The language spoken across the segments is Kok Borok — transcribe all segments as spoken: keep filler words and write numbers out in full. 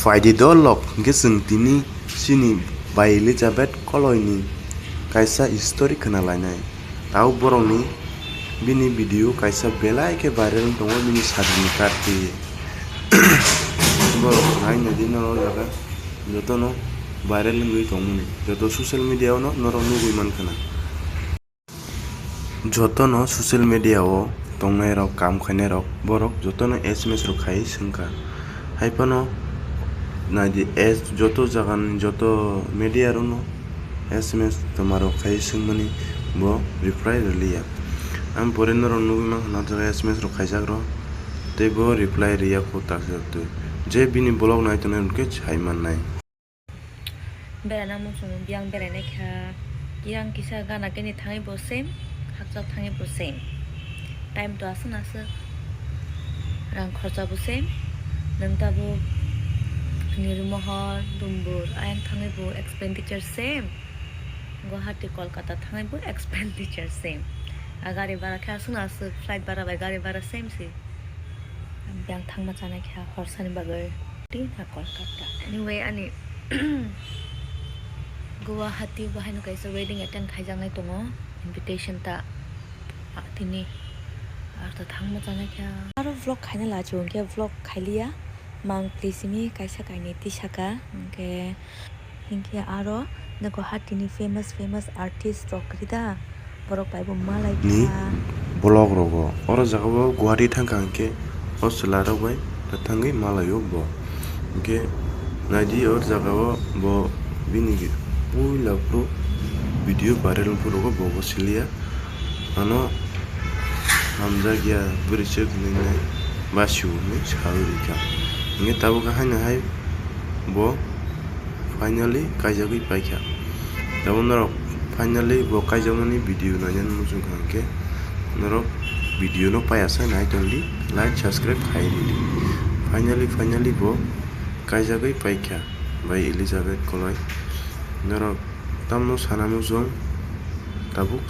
Paidi dol lok, hwnkhe chwng tini chini bai Elizabeth Koloini kaisa story khna lainai. Tao borokni bini video kaisa belai khe viral wng tongo bini sadini karti. Borok hai naidi norok jaga jotono viral wngwi tongmani, joto social media-o no norok nugwi mankha na. Jotono social media-o tongnairok, kam khainairok, borok jotono S M S rok khai swngkha. Haiphano naidi, joto jagani, joto media-rokno S M S twmarok khai swngmani bo reply rwliya. Ang pore norok nugwi mankha na, o jaga S M S rok khaijakrok tei bo reply rwya kho taksa twi. Je bini vlog nai tongnai hwnkhe sai mannai. Beraina muchungo biyang berainai kha, yang kisa gana gini thangwi bo same, hakchal thangwi bo same. Time to aswk na aswk, rang khorcha bo same, nwng tabuk Nirmohor, Dumbur, ayang thangwi bo expenditure same, Guwahati, Kolkata thangwi bo expenditure same. A gari bhara khe aswk na aswk, flight bhara bai gari bhara same se. Biyang thangma chanai kha horsani bagwi. Tei na Kolkata. Anyway, ani Guwahati bo haino kaisa wedding attend khaijaknai tongo, invitation ta, ah, tini. Aro ta thangma chanai kha. Aro vlog khaina lachiwo hwnkhe vlog khailiya. Mang pli simi kaisa kainwi tisaka. Hwnkhe, hwnkhe aro Guwahati ni famous, famous artist rok kwrwi da. Borok bai bo malai ni kha. Vlog rogo. Oro jaga o Guwahati thangkha hwnkhe o chwla rok bai ta thangwi malaio bo. Hwnkhe naidi o jaga o bo bini puila phuru video viral phuru bo bo siliya. Ano hamjakya bwrwi se hwnwi nai basio hwnwi sawi rwkha. Hwnkhe tabuk haino hai bo finally kaijagwi paikha. Tabuk norok finally bo kaijakmani video nainani muchungkha hwnkhe norok video no paiya sai nai tongdi, like, subscribe khai ridi. Finally, finally bo kaijagwi paikha bai Elizabeth Koloi. Norok tamno sana muchung tabuk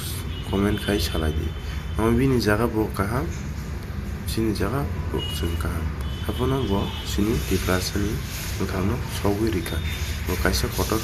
comment khai salaidi. Omo bini jaga bo kaham, chini jaga bo chwng kaham. Abono bo chini Tiprasani bwkhakno sogwi rikha. Bo kaisa kotor